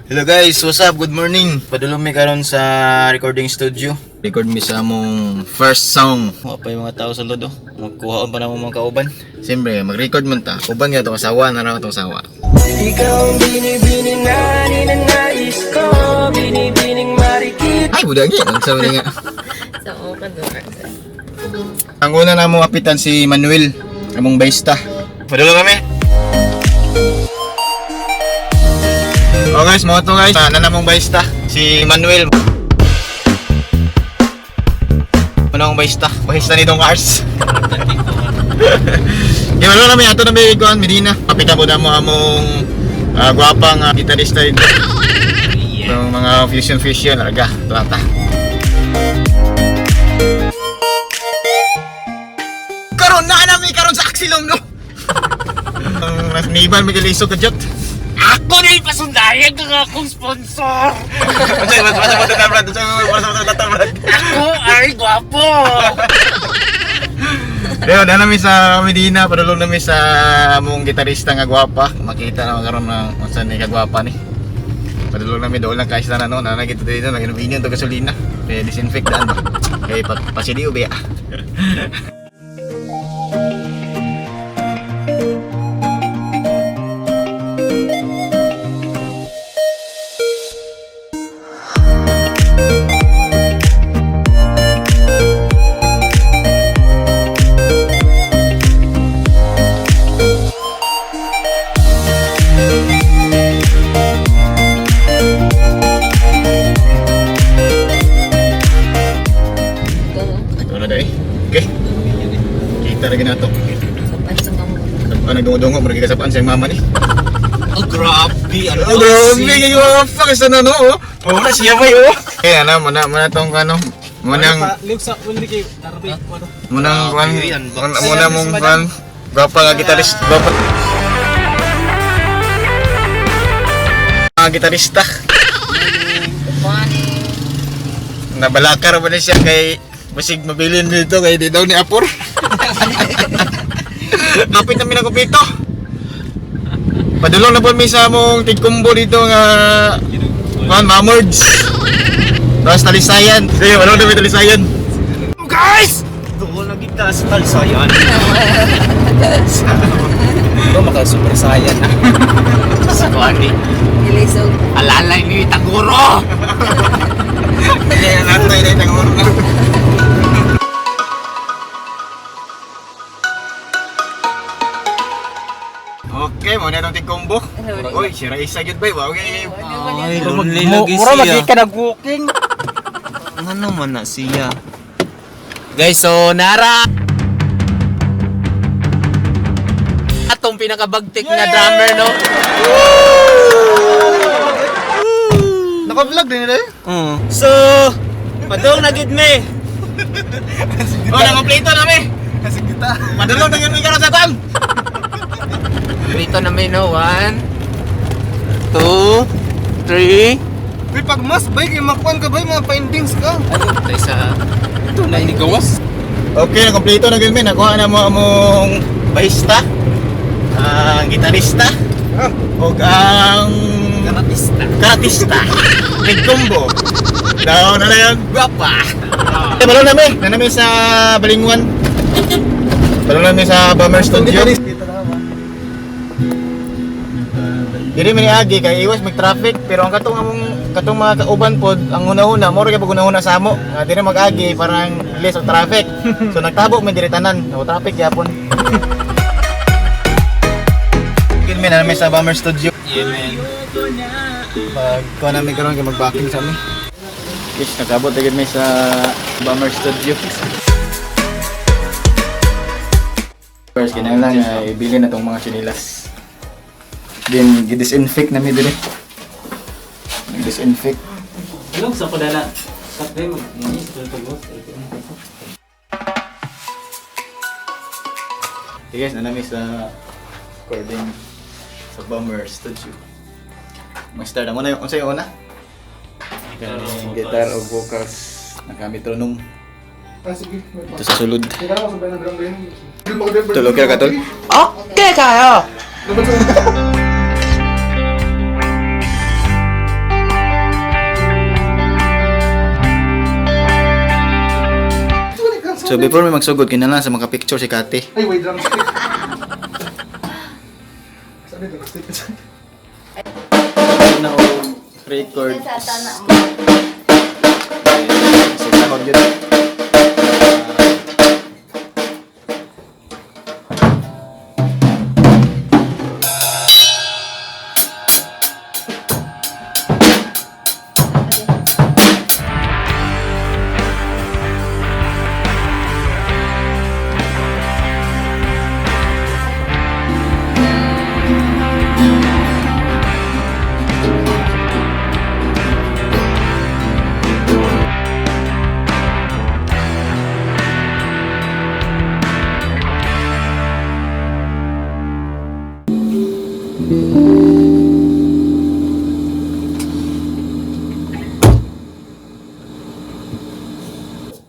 Hello guys, what's up? Good morning. Padulong mi karon sa recording studio. Record mi sa among first song. Wa pa yung mga tao sa lod oh. Magkuhaon pa na mo mga kauban. Siyempre, mag-record man ta. Uban nga itong asawa, naraw itong asawa. Ikaw ang binibini na ninanais ko. Binibining marikit. Ay, budagi. Ang sabi nga. Sa open door. Ang una na mong apitan si Manuel, among baista. Padulong kami. Oh guys, mga to guys. Na namong baista si Manuel. Manong baista? Baista ni Dong Cars. Di malo namin ato na may kuan Medina. Kapitan po na mo among gwapang gitarista dito. Itong mga fusion fusion larga, plata. Karon na nami karon sa Axilom no. Ang nas niban may galisok ka jot. Ako na ipasundayan ng akong sponsor! Unsay mas mas mas mas mas mas mas. Ako ay gwapo! Leo, na namin sa Medina, padulong namin sa among gitarista nga gwapa. Makita na karon na unsa ni kagwapa ni. Padulong namin doon lang kahit na no, na dito dito nag-inom to gasolina. Kaya disinfect daan ba. Kay pa pasiliw ba. Wala dai. Okay. Kita lagi nato. Sa sa mga Ano nagdungo-dungo, murag kasapaan sa mama ni. Oh, grabe! Ano Oh, grabe kayo fuck isa na no. Oh, oh na siya ba oh. Eh ano muna muna tong ano, munang munang kwan, muna mong kwan. Gwapa nga gitarist, gwapa. Mga gitarista. Nabalakar ba na siya kay basig mabilin dito kay di daw ni Apor. Kapit namin ang kupito. Padulong na po mi sa among tigkumbo dito nga kuan Mamords. Tapos Talisayan. Sige, wala na may Talisayan. Guys! Doon na kita sa talisayan. Ito maka super saiyan na. Sa kuan ni. Ilisog. Alalay ni Taguro! Kaya nato ini tangor na. Okay, mo na itong tigkumbo. Uy, si Raisa gyud bay. Wow, kay Ay, lonely lagi Mura siya. lagi ka nag-walking. Ano man na siya? Guys, so nara! Atong pinakabagtik na drummer, no? Naka-vlog din nila. Oo. So, padong na gid me. Oh, nakompleto na mi. Padulong na gyud mi karon sa tan. Dito na may no. One, two, three. Uy, pag mas bay kay makuan ka bay mga findings ka. Ayun, tayo sa... Ito na inigawas. Okay, nakompleto na gyud mi. Nakuha na mo among bahista, ang gitarista, ug ang Karatista. karatista. Big combo. Daw na lang gwapa. Eh, balon nami. Na nami sa Balingwan. Balon nami sa Bummer Studio. Diri man agi kay iwas mag traffic pero ang katong among katong mga kauban pod ang una-una mo ra gyud una-una sa amo nga diri mag-agi parang less of traffic. So nagtabo man diri tanan, no traffic gyapon. Kin mi na nami sa Bummer Studio. Yeah, man. Pag kuha namin karon kay mag-backing sa amin. Yes, nakabot na gid mi sa Bummer Studio. First, kinahanglan nga ibili na tong mga chinilas. Then, gi-disinfect na mi diri. Nag-disinfect. Ilog sa kudala. Sakre mo. Hey guys, nanami sa recording sa Bummer Studio. Mag-start na muna yung unsa yung una? Kaning guitar o vocals. Naka-metronome. Ah, sige. May pa. Ito sa sulod. Kailangan ko sabay ng drum din. Tol, okay ra ka, tol? Okay kayo! So before may magsugod kinahanglan sa mga picture si Kate. Ay, wait, drumstick. Sabi drumstick. Na og record. Sa tana mo. Sa takod yun.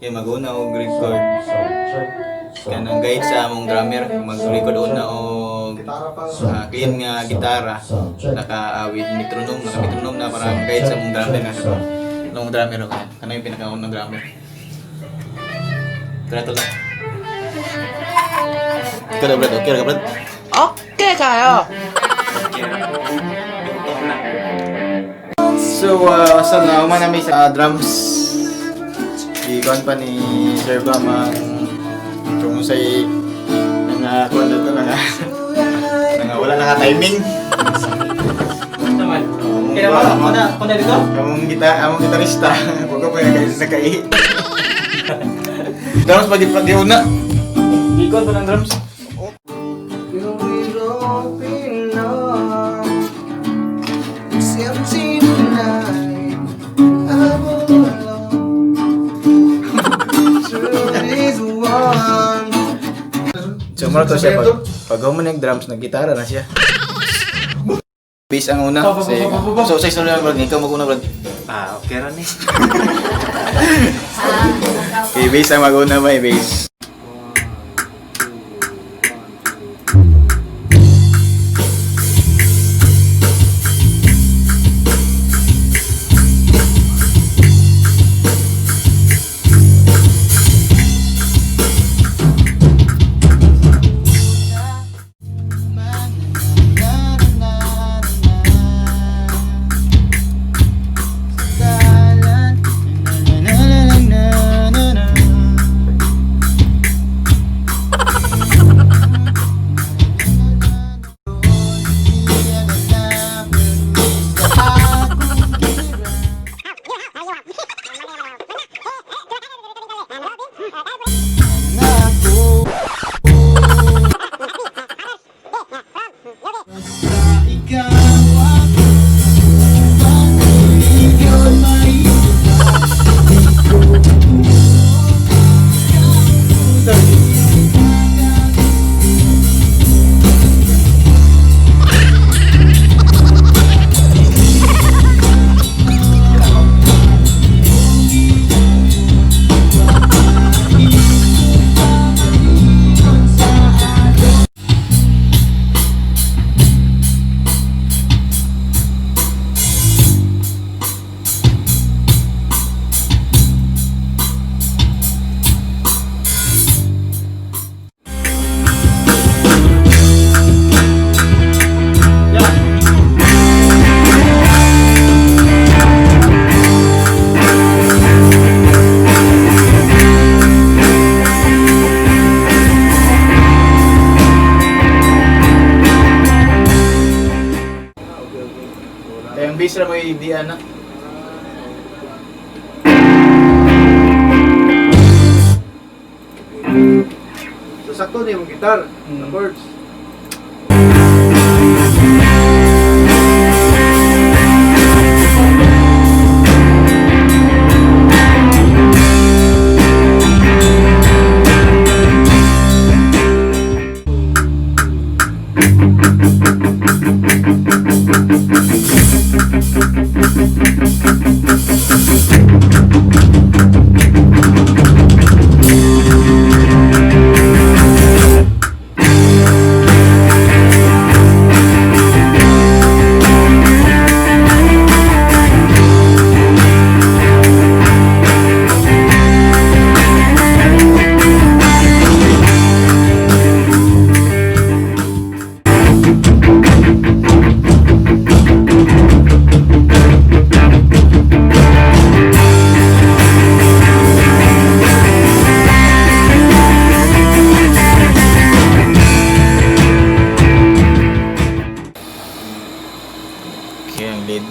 Okay, mag-una og record. Kanang guide sa among drummer, mag-record una og clean nga gitara. Naka with metronome, naka metronome na para guide sa among drummer nga. Nung drummer ako yan. Kanang yung pinakaunang drummer. Tara to lang. Ikaw na, Brad. Okay ra ka, Brad? Okay kayo. So, sa nauma namin sa drums. Gikuan pa ni Sir Bam ang kung say nga kuan dito na nga nga wala na nga timing. Naman. Kaya ba ako na ako na dito? Among gita among gitarista, wag ko pa yung nakaihi. Drums pag pag una. Gikuan pa ng drums. You will open up. It's empty tonight. I'm all alone. Truth is one. So mura to siya pag pag human nag drums naggitara na siya. Bass ang una. So sa isang lang Brad, ikaw maguna Brad. Ah, okay ra ni. Okay, bass ang maguna ba, bass. Kaya ang bass ra mo di ana. So, sakto na yung guitar. The chords.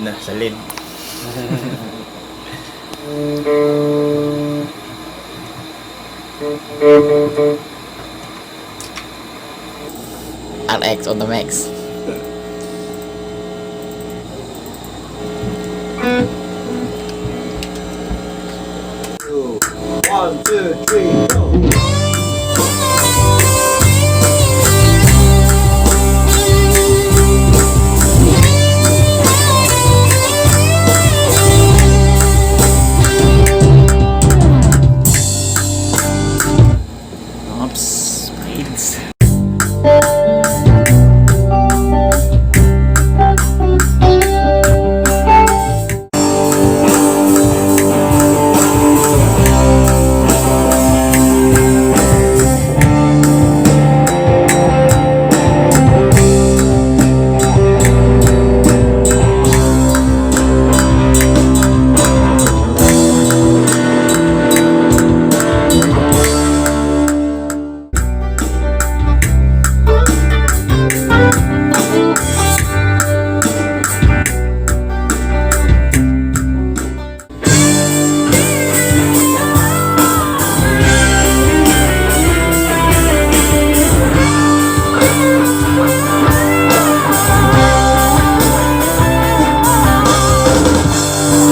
na, salid. RX on the max. One, two, three, go. Oops, braids.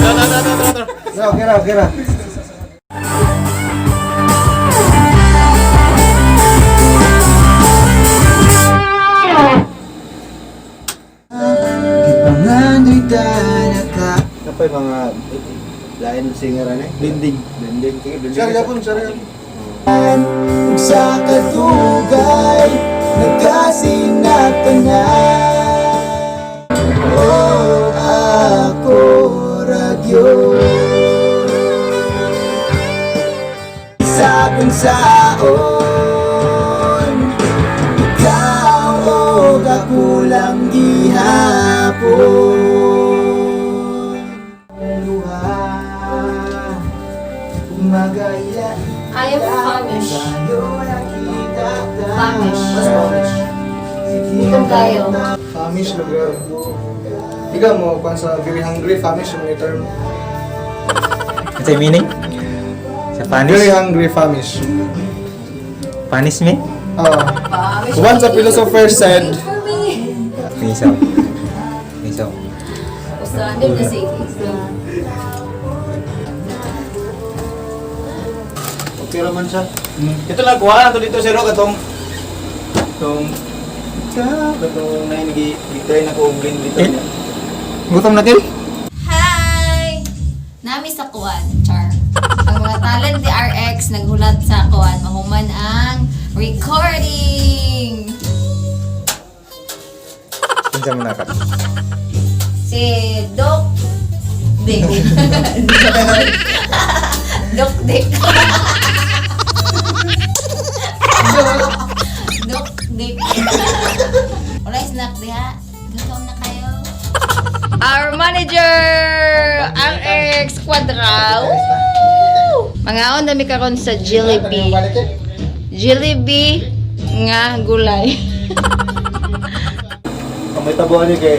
Tara, tara, tara, tara. Okay ra, okay ra. Kapay mga lain singer ano eh? Blending. Blending. Sige, blending. Sir, yapon, sir. Sa kadugay nagkasinatan na. Oh, ako radyo sa kung saon ikaw o kakulang gihapon luha umagaila. I am famished. Tayo nakita. Famished. Gutom kayo. Famish lugar. Ikaw mo, kung sa very hungry, famish yung term. What's the meaning? Sa Very punish? hungry, famish. Punish me? Famished. Once a philosopher said, Wait for me. May isaw. May isaw. Basta, andun na si Okay raman siya. Ito lang, kuha na to dito sir, katong katong katong na ngi try na ko blend dito Eh? niya. Gutom na, Til? Hi! Nami sa kuan, char. Ang mga talent ni RX naghulat sa kuan, mahuman ang recording. Kinsa mo na ka? Si Doc Dick. Doc Dick. Doc Dick. Wala snack diha. Gutom na kayo. Our manager, RX Quadra. Woo! Mangaon dami karon sa Jollibee. Jollibee nga gulay. Ang may tabuan niya kay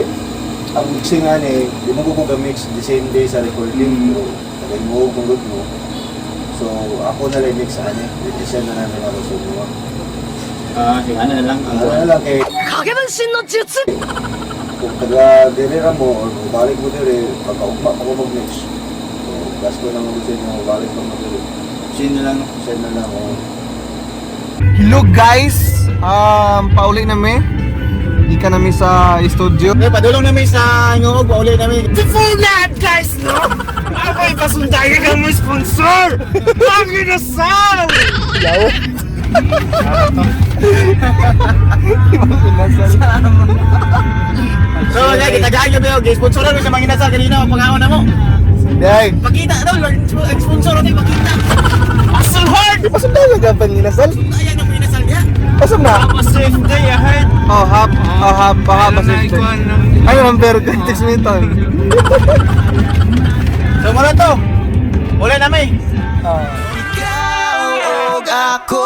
ang mixing nga ni, di mo ko mix the same day sa recording. Pero tagay mo kung good mo. So ako na lang mix ani, i-send na namin ako sa inyo. Ah, sige, ano na lang. Ang Ano na lang kay kung taga dire ra mo or balik mo dire, pagkaugma pa ko mag-mix. So gasto na mo sa inyo, balik pa mo dire. Sino na lang. Send na lang oh. Hello guys! Pauli na mi. Di ka nami sa studio. Eh, padulong namin sa Ngungog, pauli namin. Before that, guys, no? Ako'y pasundayan ka mo sponsor! Ang inasal! So, guys, kitagaan nyo ba yun? Sponsor namin sa mga inasal kanina, pangaon na mo. Day! Pakita daw, sponsor natin, pakita. Hustle hard! Pasundayan ka pa inasal? Ayan ang inasal niya. Pasok na! Safe day ahead! Oh, hap, oh, hap, hap, pasok. Ay, number, text me ito. So, muna to. Uli namin. Ah. Ikaw og ako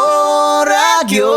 radyo.